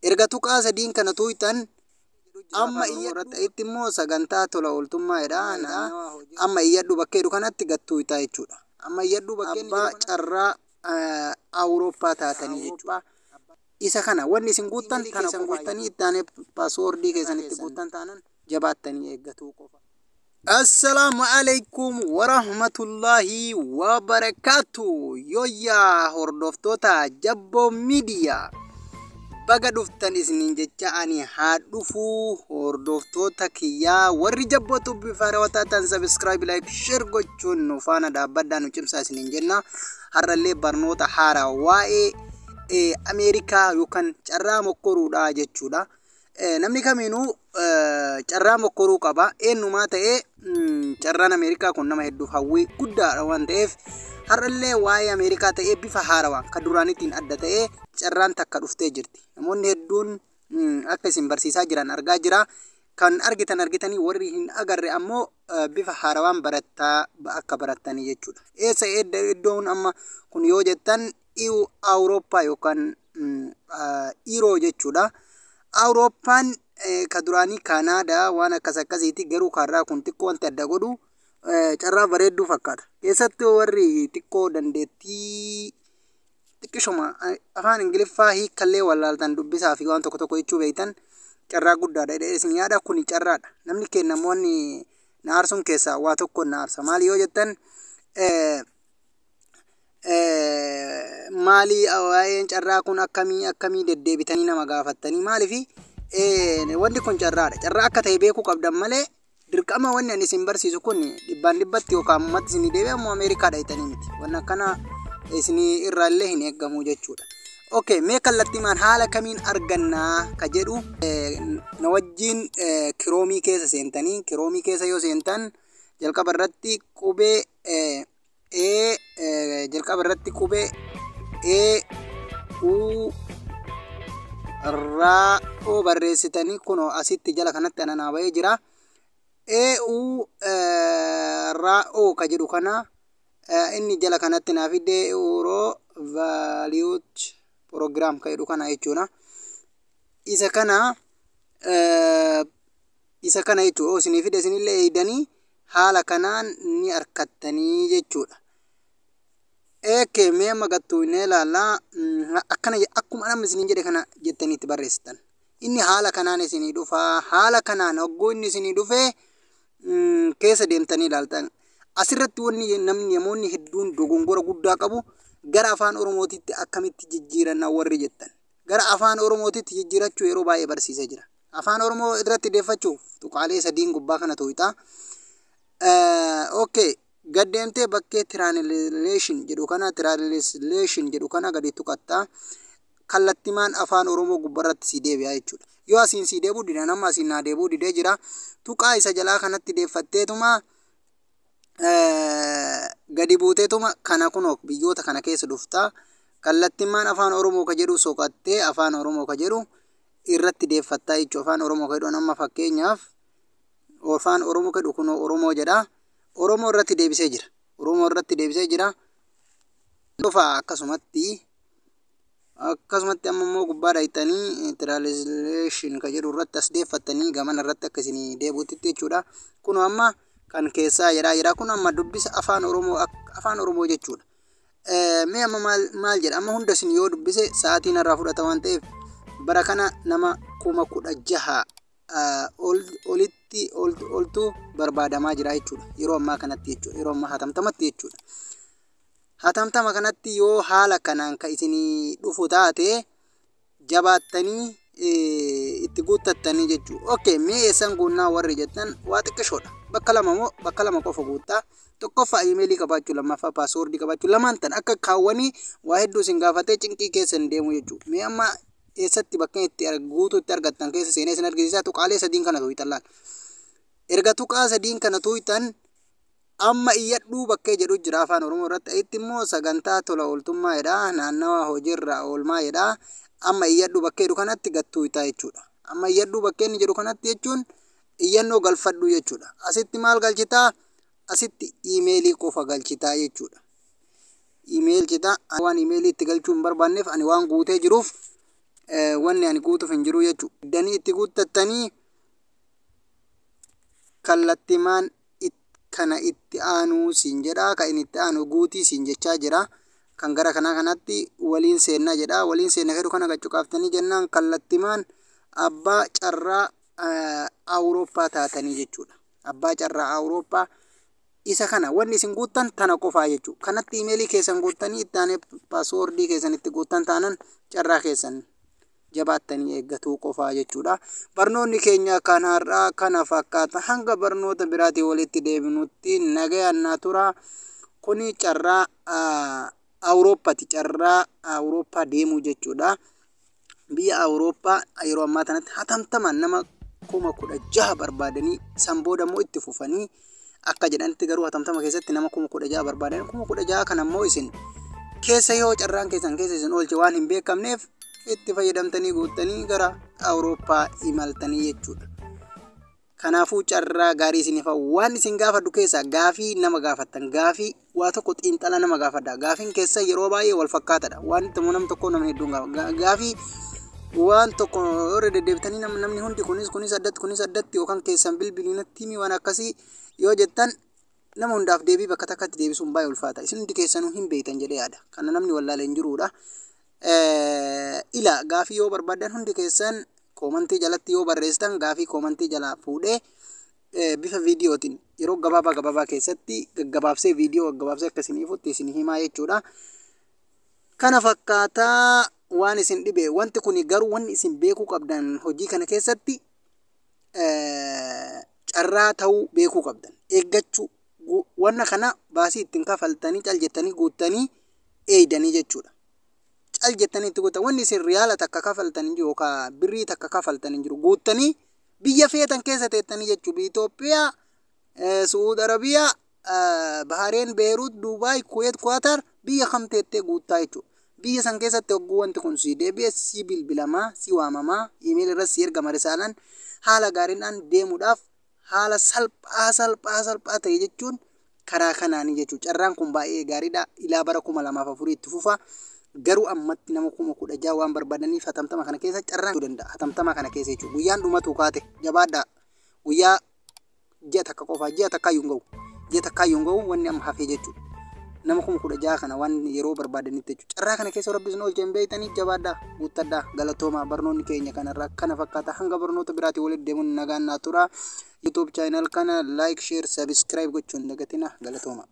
Erga tuqaa sadiin kana tuqxan, amma iyyadhu immoo sagantaa tola ooltummaadha. Amma iyyadhu bakkee jedhu kanatti gad tuqxaa jechuudha. Amma iyyadhu bakkee abbaa carraa Awurooppaa taatanii jechuudha. Isa kana wanni isin guuttan tana keessan guuttanii, itti aanee passwordii keessan itti guuttan taanan jabaattanii eeggatuu qofa. Assalaamu alaikum warahmatullaahi wabarakaatu. Yooyyaa hordoftoota Jabboo Miidiyaa. Baga dhuftan isiniin jecha, ani haa dhufuu. Hordoftoota kiyyaa warri Jabboo Tube haarawaa taatan, subscribe, like, share gochuun nu faana dhaabbadhaa, nu cimsaa isiniin jenna. Har'allee barnoota haaraa waa'ee Ameerikaa yookaan carraa mokkoruudha jechuudha. Namni kamiinuu carraa mokkoruu qaba. Eenyumaa ta'ee carraan Ameerikaa kun nama hedduuf hawwii guddaadha waan ta'eef, har'allee waa'ee Ameerikaa ta'ee bifa haarawaan kan duraanittiin adda ta'ee carraan takka dhuftee jirti. Namoonni hedduun akka isin barsiisaa jiran argaa jira. Kan argitan argitanii, warri hin agarre ammoo bifa haarawaan barattaa akka barattanii jechuudha. Eessa iddoon amma kun yoo jettan, Awurooppaa yookaan Iroo jechuudha. Awurooppaan ka duraanii Kaanaadaa waan akkas akkasiiti, garuu kaarraa kun xiqqoo wanti adda godhu carraa bareedduu fakkaata. Keessattuu warri xiqqoo dandeettii xiqqishuma afaan Ingiliffaa hiikallee wallaaltan, dubbisaa fi waan tokko tokko jechuu beektan, carraa guddaadha jedhee isin yaada. Kuni carraadha. Namni keenya namoonni na aarsuun keessaa waa tokko na aarsa. Maali yoo jettan, maali waa'een carraa kun akkamii akkamii deddeebitanii nama gaafattanii? Maaliifi wanti kun carraadha. Carraa akka ta'e beekuu qabdan malee, dirqama wanni ani isin barsiisu kun dhibbaan dhibbatti yookaan ammatti isinii deebi'e ammoo Ameerikaadha jettanii miti. Wanni akkana isinii irraallee hin eeggamu jechuudha. Okay, mee kallattiimaan haala kamiin argannaa ka jedhu na wajjin Chromeii keessa seentanii, Chromeii keessa yoo seentan, jalqaba irratti qubee E, jalqaba irratti qubee E U R O barreessitanii, kunoo asitti jala kanatti ananaa bahee jira. E U R O ka jedhu kana inni jala kanatti naa fide, Euro Valuate Program ka jedhu kana jechuudha. Isa kana jechuudha. Isinii fide, isinillee eeydanii haala kanaan ni arkattanii jechuudha. Eekkee, mee amma gattuu inni ilaallaa. Akkana akkuma nama isiniin jedhe kana jettanii itti barreessitan. Inni haala kanaan isinii dhufa. Haala kanaan hogguu inni isinii dhufe keessa deemtanii ilaaltan. Asirratti wanni namni namoonni hedduun dogongora guddaa qabu, gara afaan Oromootitti akkamitti jijjiiranna warri jettan. Gara afaan Oromootitti jijjiirachuu yeroo baay'ee barsiisee jira. Afaan Oromoo irratti deeffachuuf tuqaalee sadiin gubbaa kana tuqxaa. Okay. Gad deemtee bakkee translation jedhu kana, translation jedhu kana gadi tuqattaa. Kallattimaan afaan Oromoo gubbarratti si deebi'a jechuudha. Yoo asiin si deebi'u dide, nama asiin naa deebi'uu didee jira. Tuqaa isa jalaa kanatti deeffatteetuma gadi buuteetuma kana kunoo biyyoota kana keessa dhuftaa. Kallattimaan afaan Oromoo ka jedhu soqattee afaan Oromoo ka jedhu irratti deeffattaa jechuudha. Afaan Oromoo ka jedhu amma fakkeenyaaf afaan Oromoo ka jedhu kunoo Oromoo jedha. Oromoo irratti deebisee jira. Oromoo irratti deebisee jira. Dhufa akkasumatti amma immoo gubbaa dhayitanii translation ka jedhu irratti as deeffattanii gamana irratti akka isinii deebi'utti jechuudha. Kun amma kan keessaa jedhaa jira. Kun amma dubbisa afaan Oromoo, afaan Oromoo jechuudha. Mee amma maal maal jedha? Amma hunda isin yoo dubbise sa'aatiin irraa fudhata waan ta'eef, bara kana nama 16,000 olitti oltu barbaadamaa jira jechuudha. Yeroo ammaa kanatti jechuudha. Yeroo ammaa hatamtamatti jechuudha. Hatamtama kanatti yoo haala kanaan ka isinii dhufu taate, jabaattanii itti guuttattanii jechuudha. Okay, mee eessan guunnaa warri jettan, waa xiqqishoodha. Bakka lama moo bakka lama qofa guuttaa. Tokkoffaa iimeelii qabaachuu, lammaffaa passwordii qabaachuu. Lamaan tan akka kaawwanii waa hedduu isin gaafatee cinqii keessa hin deemu jechuudha. Mee amma eessatti bakka itti guutuu itti argattan keessa seenee isin argisiisaa. Tuqaalee sadiin kana tuqxan laal. Erga tuqaa sadiin kana tuqxan, amma iyyadhuu bakkee jedhu jira afaan Oromoo irratti. Itti immoo sagantaa tola ooltummaa jedha. Naannawa hojiirra oolmaa jedha. Amma iyyadhuu bakkee jedhu kanatti gad tuqxaa jechuudha. Amma iyyadhuu bakkee inni jedhu kanatti jechuun iyyannoo galfadhu jechuudha. Asitti maal galchitaa? Asitti iimeelii qofa galchitaa jechuudha. Iimeel citaa waan iimeelii itti galchuu hin barbaanneef, ani waan guutee jiruuf Wanni ani guutuuf hin jiru jechuudha. Danii itti guuttattanii kallattimaan kana itti aanuu siin jedha. Kan inni itti aanu guutii siin jechaa jira. Kan gara kanaa kanatti waliin seennaa jedha. Waliin seenna jedhu kana gachuu jennaan kallattimaan abbaa carraa Awurooppaa taatanii jechuudha. Abbaa carraa Awurooppaa isa kana wanni isin guuttan tana qofaa jechuudha. Kanatti imeelii keessan guuttanii itti aanee paaswoordii keessan itti guuttan taanan carraa keessan jabaattanii eeggatuu qofaa jechuudha. Barnoonni keenya kan har'aa kana fakkaata. Hanga barnoota biraatiin walitti deebinutti nagayaan naa tura. Kuni carraa Awurooppaati. Carraa Awurooppaa deemuu jechuudha. Biyya Awurooppaa yeroo ammaa kanatti hatamtamaan nama 16,000 barbaadanii san booda immoo itti fufanii akka jedhanitti, garuu hatamtama keessatti nama 16,000 barbaadanii, 16,000 kana immoo isin keessa yoo carraan keessan keessa isin oolche waan hin beekamneef itti fayyadamtanii guuttanii gara Awurooppaa imaltanii jechuudha. Kanaafuu carraa gaarii isiniif, waan isin gaafadhu keessaa gaafii nama gaafattan, gaafii waa tokko xiinxala nama gaafadha. Gaafiin keessa yeroo baay'ee wal fakkaatadha. Waan itti nam tokko namni hedduun gaafa. Gaafii waan tokko irra deddeebitanii namni hundi kunis kunis addatti kunis addatti yookaan keessan bilbiliinatti himi waan akkasii yoo jettan, nama hundaaf deebii bakka takkatti deebisuun baay'ee ulfaata. Isin hundi keessanuu hin beektan jedhee yaada. Kana namni wallaalee hin jiruudha. Ila gaafii yoo barbaadan hundi keessan koomantii jalatti yoo barreessitan, gaafii koomantii jalaa fuudhee bifa viidiyootiin yeroo gabaabaa gabaabaa keessatti gaggabaabsee, viidiyoo gaggabaabsee akka isin ifutti isin himaa jechuudha. Kana fakkaataa waan isin dhibe wanti kun garuu wanni isin beekuu qabdan, hojii kana keessatti carraa ta'uu beekuu qabdan. Eeggachuu, wanna kana baasii ittiin kafaltanii cal jettanii guuttanii eeydanii jechuudha. Cal jettanii itti guuttan, wanni isin riyaala takka kafaltan hin jiru yookaan birrii takka kafaltan hin jiru, guuttanii biyya feetan keessa teettanii jechuudha. Itoophiyaa, Su'uud Arabiyaa, Bahareen, Beeruut, Duubaay, Kuweet, Kuwaatar, biyya kam teettee guuttaa jechuudha. Biyya san keessatti hogguu wanti kun si deebi'e si bilbilamaa, si waamamaa, iimeeli irratti si ergama risaalaan. Haala gaariidhaan deemuudhaaf haala salphaa salphaa salphaa ta'e jechuun karaa kanaanii jechuudha. Carraan kun baay'ee gaariidha. Ilaa bara 2004 itti fufa. Garuu ammatti nama 16,000 waan barbaadaniif hatamtama kana keessa carraan danda'a. Hatamtama kana keessa jechuudha. Guyyaan dhumatu kaate jabaadhaa. Guyyaa ji'a takka qofaa, ji'a takka iyyuu hin ga'u. Ji'a takka iyyuu hin ga'u wanni amma hafee jechuudha. Nama 16,000 kana waan yeroo barbaadanitti jechuudha. Carraa kana keessa Rabbi isin oolchee hin beektanii, jabaadhaa, guuttadhaa, galatoomaa. Barnoonni keenya kanarraa kana fakkaata. Hanga barnoota biraatiin walitti deemuun nagaan naa tura. YouTube channel kana like, share, subscribe gochuun dagatina, galatooma.